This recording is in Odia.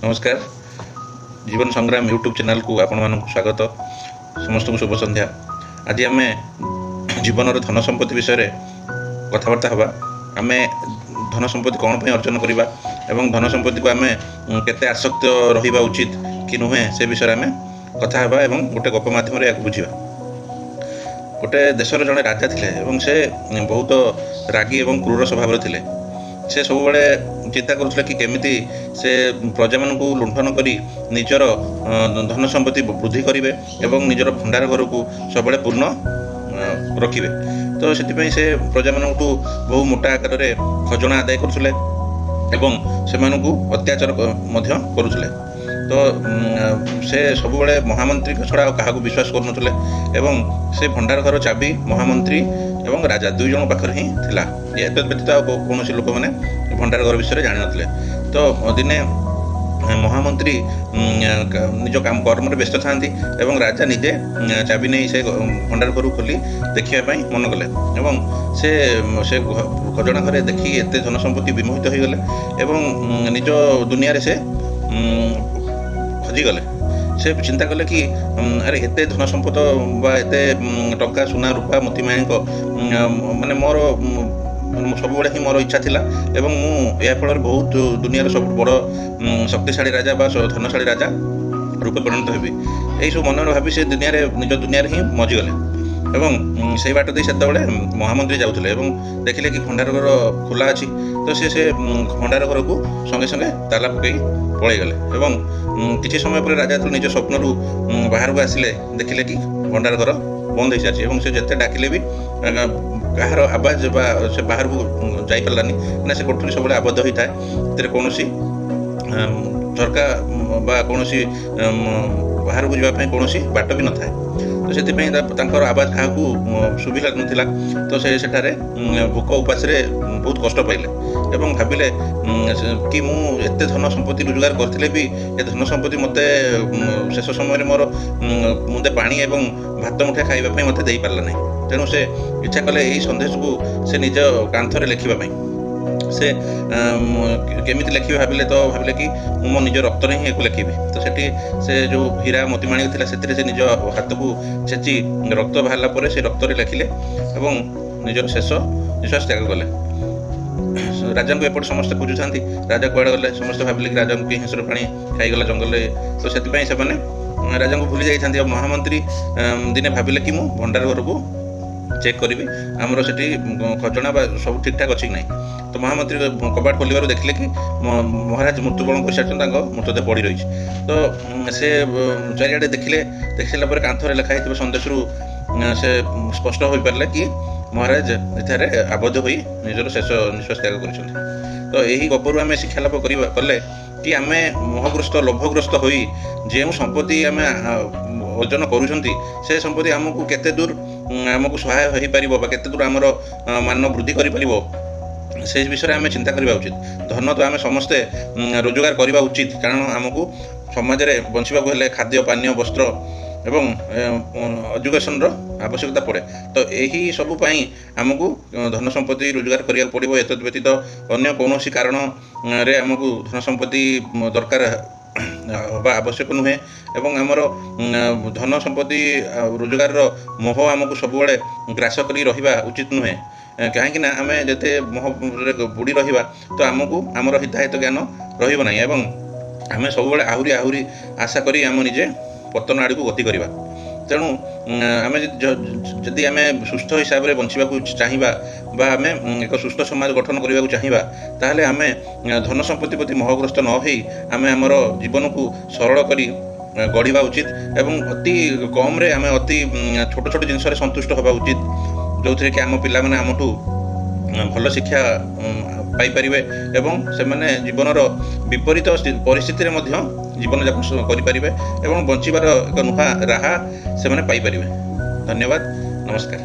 ନମସ୍କାର, ଜୀବନ ସଂଗ୍ରାମ ୟୁଟ୍ୟୁବ୍ ଚ୍ୟାନେଲକୁ ଆପଣମାନଙ୍କୁ ସ୍ୱାଗତ। ସମସ୍ତଙ୍କୁ ଶୁଭ ସନ୍ଧ୍ୟା। ଆଜି ଆମେ ଜୀବନର ଧନ ସମ୍ପତ୍ତି ବିଷୟରେ କଥାବାର୍ତ୍ତା ହେବା। ଆମେ ଧନ ସମ୍ପତ୍ତି କ'ଣ ପାଇଁ ଅର୍ଜନ କରିବା ଏବଂ ଧନ ସମ୍ପତ୍ତିକୁ ଆମେ କେତେ ଆସକ୍ତ ରହିବା ଉଚିତ କି ନୁହେଁ, ସେ ବିଷୟରେ ଆମେ କଥା ହେବା ଏବଂ ଗୋଟେ ଗପ ମାଧ୍ୟମରେ ଏହାକୁ ବୁଝିବା। ଗୋଟେ ଦେଶର ଜଣେ ରାଜା ଥିଲେ ଏବଂ ସେ ବହୁତ ରାଗି ଏବଂ କ୍ରୂର ସ୍ୱଭାବର ଥିଲେ। ସେ ସବୁବେଳେ ଚିନ୍ତା କରୁଥିଲେ କି କେମିତି ସେ ପ୍ରଜାମାନଙ୍କୁ ଲୁଣ୍ଠନ କରି ନିଜର ଧନ ସମ୍ପତ୍ତି ବୃଦ୍ଧି କରିବେ ଏବଂ ନିଜର ଭଣ୍ଡାର ଘରକୁ ସବୁବେଳେ ପୂର୍ଣ୍ଣ ରଖିବେ। ତ ସେଥିପାଇଁ ସେ ପ୍ରଜାମାନଙ୍କଠୁ ବହୁ ମୋଟା ଆକାରରେ ଖଜଣା ଆଦାୟ କରୁଥିଲେ ଏବଂ ସେମାନଙ୍କୁ ଅତ୍ୟାଚାର ମଧ୍ୟ କରୁଥିଲେ। ତ ସେ ସବୁବେଳେ ମହାମନ୍ତ୍ରୀଙ୍କ ଛଡ଼ା ଆଉ କାହାକୁ ବିଶ୍ୱାସ କରୁନଥିଲେ ଏବଂ ସେ ଭଣ୍ଡାର ଘର ଚାବି ମହାମନ୍ତ୍ରୀ ଏବଂ ରାଜା ଦୁଇ ଜଣଙ୍କ ପାଖରେ ହିଁ ଥିଲା। ଏତଦ୍ ବ୍ୟତୀତ ଆଉ କୌଣସି ଲୋକମାନେ ଭଣ୍ଡାର ଘର ବିଷୟରେ ଜାଣିନଥିଲେ। ତ ଦିନେ ମହାମନ୍ତ୍ରୀ ନିଜ କାମ କର୍ମରେ ବ୍ୟସ୍ତ ଥାନ୍ତି ଏବଂ ରାଜା ନିଜେ ଚାବି ନେଇ ସେ ଭଣ୍ଡାର ଘରକୁ ଖୋଲି ଦେଖିବା ପାଇଁ ମନ କଲେ ଏବଂ ସେ ସେ ଖଜଣା ଘରେ ଦେଖି ଏତେ ଧନ ସମ୍ପତ୍ତି ବିମୋହିତ ହୋଇଗଲେ ଏବଂ ନିଜ ଦୁନିଆରେ ସେ ହଜିଗଲେ। ସେ ଚିନ୍ତା କଲେ କି ଆରେ, ଏତେ ଧନ ସମ୍ପଦ ବା ଏତେ ଟଙ୍କା, ସୁନା, ରୂପା, ମୋତି ମାଣିକ, ମାନେ ମୋର ସବୁବେଳେ ହିଁ ମୋର ଇଚ୍ଛା ଥିଲା ଏବଂ ମୁଁ ଏହା ଫଳରେ ବହୁତ ଦୁନିଆର ସବୁଠୁ ବଡ଼ ଶକ୍ତିଶାଳୀ ରାଜା ବା ଧନଶାଳୀ ରାଜା ରୂପେ ପରିଣତ ହେବି। ଏହିସବୁ ମନରେ ଭାବି ସେ ଦୁନିଆରେ, ନିଜ ଦୁନିଆରେ ହିଁ ମଜିଗଲେ ଏବଂ ସେଇ ବାଟ ଦେଇ ସେତେବେଳେ ମହାମନ୍ତ୍ରୀ ଯାଉଥିଲେ ଏବଂ ଦେଖିଲେ କି ଭଣ୍ଡାର ଘର ଖୋଲା ଅଛି। ତ ସେ ସେ ଭଣ୍ଡାର ଘରକୁ ସଙ୍ଗେ ସଙ୍ଗେ ତାଲା ପକାଇ ପଳେଇଗଲେ ଏବଂ କିଛି ସମୟ ପରେ ରାଜା ଯେତେବେଳେ ନିଜ ସ୍ୱପ୍ନରୁ ବାହାରକୁ ଆସିଲେ, ଦେଖିଲେ କି ଭଣ୍ଡାର ଘର ବନ୍ଦ ହେଇସାରିଛି ଏବଂ ସେ ଯେତେ ଡାକିଲେ ବି କାହାର ଆବାଜ ବା ସେ ବାହାରକୁ ଯାଇପାରିଲାନି ନା। ସେ କୋଠରୀ ସବୁବେଳେ ଆବଦ୍ଧ ହୋଇଥାଏ, ସେଥିରେ କୌଣସି ଝରକା ବା କୌଣସି ବାହାରକୁ ଯିବା ପାଇଁ କୌଣସି ବାଟ ବି ନଥାଏ। ତ ସେଥିପାଇଁ ତାଙ୍କର ଆବାଜ କାହାକୁ ଶୁଭିଲା ନଥିଲା। ତ ସେ ସେଠାରେ ଭୋକ ଉପାସରେ ବହୁତ କଷ୍ଟ ପାଇଲେ ଏବଂ ଭାବିଲେ କି ମୁଁ ଏତେ ଧନ ସମ୍ପତ୍ତି ରୋଜଗାର କରିଥିଲେ ବି ଏ ଧନ ସମ୍ପତ୍ତି ମୋତେ ଶେଷ ସମୟରେ ମୋର ମୁନ୍ଦେ ପାଣି ଏବଂ ଭାତ ମୁଠେ ଖାଇବା ପାଇଁ ମୋତେ ଦେଇପାରିଲା ନାହିଁ। ତେଣୁ ସେ ଇଚ୍ଛା କଲେ ଏହି ସନ୍ଦେଶକୁ ସେ ନିଜ କାନ୍ଥରେ ଲେଖିବା ପାଇଁ। ସେ କେମିତି ଲେଖିବେ ଭାବିଲେ। ତ ଭାବିଲେ କି ମୁଁ ମୋ ନିଜ ରକ୍ତରେ ହିଁ ଏହାକୁ ଲେଖିବି। ତ ସେଠି ସେ ଯେଉଁ ହୀରା ମୋତିମାଣିକ ଥିଲା, ସେଥିରେ ସେ ନିଜ ହାତକୁ ଛେଚି ରକ୍ତ ବାହାରିଲା ପରେ ସେ ରକ୍ତରେ ଲେଖିଲେ ଏବଂ ନିଜର ଶେଷ ନିଶ୍ୱାସ ତ୍ୟାଗ କଲେ। ରାଜାଙ୍କୁ ଏପଟେ ସମସ୍ତେ ଖୋଜୁଥାନ୍ତି, ରାଜା କୁଆଡ଼େ ଗଲେ? ସମସ୍ତେ ଭାବିଲେ କି ରାଜାଙ୍କୁ କିଏ ହିଂସ୍ର ପ୍ରାଣୀ ଖାଇଗଲା ଜଙ୍ଗଲରେ। ତ ସେଥିପାଇଁ ସେମାନେ ରାଜାଙ୍କୁ ଭୁଲି ଯାଇଥାନ୍ତି। ଆଉ ମହାମନ୍ତ୍ରୀ ଦିନେ ଭାବିଲେ କି ମୁଁ ଭଣ୍ଡାର ଘରକୁ ଚେକ୍ କରିବି, ଆମର ସେଠି ଖଜଣା ବା ସବୁ ଠିକ୍ଠାକ୍ ଅଛି କି ନାହିଁ। ତ ମହାମନ୍ତ୍ରୀ କବାଟ ଖୋଲିବାରୁ ଦେଖିଲେ କି ମହାରାଜ ମୃତ୍ୟୁବରଣ କରିସାରିଛନ୍ତି, ତାଙ୍କ ମୃତଦେହ ପଡ଼ି ରହିଛି। ତ ସେ ଚାରିଆଡ଼େ ଦେଖିଲେ। ଦେଖି ସାରିଲା ପରେ କାନ୍ଥରେ ଲେଖା ହେଇଥିବା ସନ୍ଦେଶରୁ ସେ ସ୍ପଷ୍ଟ ହୋଇପାରିଲେ କି ମହାରାଜ ଏଠାରେ ଆବଦ୍ଧ ହୋଇ ନିଜର ଶେଷ ନିଶ୍ୱାସ ତ୍ୟାଗ କରିଛନ୍ତି। ତ ଏହି ଗପରୁ ଆମେ ଶିକ୍ଷା ଲାଭ କରିବା କଲେ କି ଆମେ ମୋହଗ୍ରସ୍ତ, ଲୋଭଗ୍ରସ୍ତ ହୋଇ ଯେଉଁ ସମ୍ପତ୍ତି ଆମେ ଅର୍ଜନ କରୁଛନ୍ତି, ସେ ସମ୍ପତ୍ତି ଆମକୁ କେତେ ଦୂର ଆମକୁ ସହାୟ ହୋଇପାରିବ ବା କେତେ ଦୂର ଆମର ମାନ ବୃଦ୍ଧି କରିପାରିବ, ସେ ବିଷୟରେ ଆମେ ଚିନ୍ତା କରିବା ଉଚିତ। ଧନ ତ ଆମେ ସମସ୍ତେ ରୋଜଗାର କରିବା ଉଚିତ, କାରଣ ଆମକୁ ସମାଜରେ ବଞ୍ଚିବାକୁ ହେଲେ ଖାଦ୍ୟ, ପାନୀୟ, ବସ୍ତ୍ର ଏବଂ ଏଜୁକେସନର ଆବଶ୍ୟକତା ପଡ଼େ। ତ ଏହି ସବୁ ପାଇଁ ଆମକୁ ଧନ ସମ୍ପତ୍ତି ରୋଜଗାର କରିବାକୁ ପଡ଼ିବ। ଏତଦ୍ ବ୍ୟତୀତ ଅନ୍ୟ କୌଣସି କାରଣରେ ଆମକୁ ଧନ ସମ୍ପତ୍ତି ଦରକାର ବା ଆବଶ୍ୟକ ନୁହେଁ ଏବଂ ଆମର ଧନ ସମ୍ପତ୍ତି ରୋଜଗାରର ମୋହ ଆମକୁ ସବୁବେଳେ ଗ୍ରାସ କରି ରହିବା ଉଚିତ ନୁହେଁ, କାହିଁକି ନା ଆମେ ଯେତେ ମୋହରେ ବୁଡ଼ି ରହିବା, ତ ଆମକୁ ଆମର ହିତାହିତ ଜ୍ଞାନ ରହିବ ନାହିଁ ଏବଂ ଆମେ ସବୁବେଳେ ଆହୁରି ଆହୁରି ଆଶା କରି ଆମ ନିଜେ ପତନ ଆଡ଼କୁ ଗତି କରିବା। ତେଣୁ ଆମେ ଯଦି ଆମେ ସୁସ୍ଥ ହିସାବରେ ବଞ୍ଚିବାକୁ ଚାହିଁବା ବା ଆମେ ଏକ ସୁସ୍ଥ ସମାଜ ଗଠନ କରିବାକୁ ଚାହିଁବା, ତାହେଲେ ଆମେ ଧନ ସମ୍ପତ୍ତି ପ୍ରତି ମୋହଗ୍ରସ୍ତ ନ ହୋଇ ଆମେ ଆମର ଜୀବନକୁ ସରଳ କରି ଗଢ଼ିବା ଉଚିତ ଏବଂ ଅତି କମ୍ରେ ଆମେ ଅତି ଛୋଟ ଛୋଟ ଜିନିଷରେ ସନ୍ତୁଷ୍ଟ ହେବା ଉଚିତ, ଯେଉଁଥିରେ କି ଆମ ପିଲାମାନେ ଆମଠୁ ଭଲ ଶିକ୍ଷା ପାଇପାରିବେ ଏବଂ ସେମାନେ ଜୀବନର ବିପରୀତ ପରିସ୍ଥିତିରେ ମଧ୍ୟ ଜୀବନଯାପନ କରିପାରିବେ ଏବଂ ବଞ୍ଚିବାର ଏକ ନୂଆ ରାହା ସେମାନେ ପାଇପାରିବେ। ଧନ୍ୟବାଦ, ନମସ୍କାର।